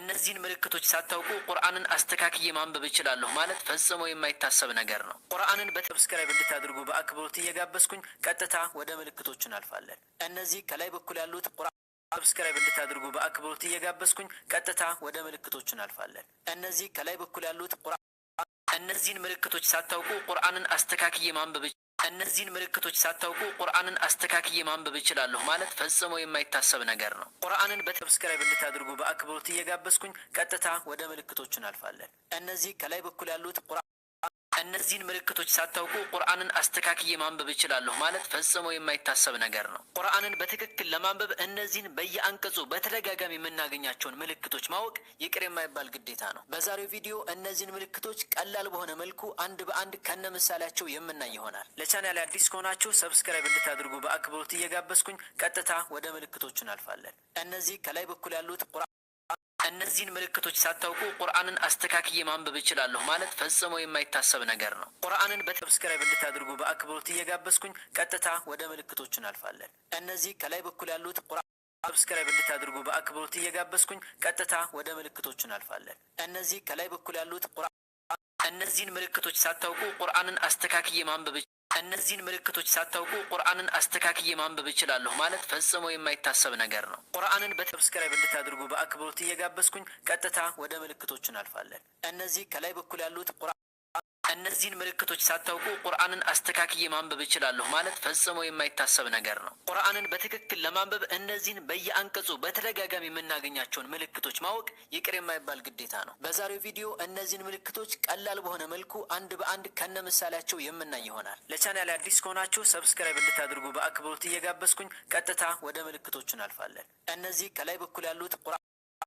እነዚህን ምልክቶች ሳታውቁ ቁርአንን አስተካክዬ ማንበብ እችላለሁ ማለት ፈጽሞ የማይታሰብ ነገር ነው። ቁርአንን በ subscribe እንድታደርጉ በአክብሮት እየጋበዝኩኝ ቀጥታ ወደ ምልክቶቹ እናልፋለን። እነዚህ ከላይ በኩል ያሉት ቁርአን subscribe እንድታደርጉ በአክብሮት እየጋበዝኩኝ ቀጥታ ወደ ምልክቶቹ እናልፋለን። እነዚህ ከላይ በኩል ያሉት ቁርአን እነዚህን ምልክቶች ሳታውቁ ቁርአንን አስተካክዬ ማንበብ እነዚህን ምልክቶች ሳታውቁ ቁርአንን አስተካክዬ ማንበብ እችላለሁ ማለት ፈጽሞ የማይታሰብ ነገር ነው። ቁርአንን በ subscribe እንድታደርጉ በአክብሮት እየጋበዝኩኝ ቀጥታ ወደ ምልክቶቹ እናልፋለን። እነዚህ ከላይ በኩል ያሉት ቁርአን እነዚህን ምልክቶች ሳታውቁ ቁርአንን አስተካክዬ ማንበብ እችላለሁ ማለት ፈጽሞ የማይታሰብ ነገር ነው። ቁርአንን በትክክል ለማንበብ እነዚህን በየአንቀጹ በተደጋጋሚ የምናገኛቸውን ምልክቶች ማወቅ ይቅር የማይባል ግዴታ ነው። በዛሬው ቪዲዮ እነዚህን ምልክቶች ቀላል በሆነ መልኩ አንድ በአንድ ከነ ምሳሌያቸው የምናይ ይሆናል። ለቻናሌ አዲስ ከሆናችሁ subscribe እንድታደርጉ በአክብሮት እየጋበዝኩኝ ቀጥታ ወደ ምልክቶቹ እናልፋለን። እነዚህ ከላይ በኩል ያሉት ቁርአን እነዚህን ምልክቶች ሳታውቁ ቁርአንን አስተካክዬ ማንበብ እችላለሁ ማለት ፈጽሞ የማይታሰብ ነገር ነው። ቁርአንን በ subscribe እንድታደርጉ በአክብሮት እየጋበዝኩኝ ቀጥታ ወደ ምልክቶቹ እናልፋለን። እነዚህ ከላይ በኩል ያሉት ቁርአን subscribe እንድታደርጉ በአክብሮት እየጋበዝኩኝ ቀጥታ ወደ ምልክቶቹ እናልፋለን። እነዚህ ከላይ በኩል ያሉት ቁርአን እነዚህን ምልክቶች ሳታውቁ ቁርአንን አስተካክዬ ማንበብ እነዚህን ምልክቶች ሳታውቁ ቁርአንን አስተካክዬ ማንበብ እችላለሁ ማለት ፈጽሞ የማይታሰብ ነገር ነው። ቁርአንን በ subscribe እንድታደርጉ በአክብሮት እየጋበዝኩኝ ቀጥታ ወደ ምልክቶቹ እናልፋለን። እነዚህ ከላይ በኩል ያሉት ቁርአን እነዚህን ምልክቶች ሳታውቁ ቁርአንን አስተካክዬ ማንበብ እችላለሁ ማለት ፈጽሞ የማይታሰብ ነገር ነው። ቁርአንን በትክክል ለማንበብ እነዚህን በየአንቀጹ በተደጋጋሚ የምናገኛቸውን ምልክቶች ማወቅ ይቅር የማይባል ግዴታ ነው። በዛሬው ቪዲዮ እነዚህን ምልክቶች ቀላል በሆነ መልኩ አንድ በአንድ ከነ ምሳሌያቸው የምናይ ይሆናል። ለቻናሌ አዲስ ከሆናችሁ subscribe እንድታደርጉ በአክብሮት እየጋበዝኩኝ ቀጥታ ወደ ምልክቶቹ እናልፋለን። እነዚህ ከላይ በኩል ያሉት ቁርአን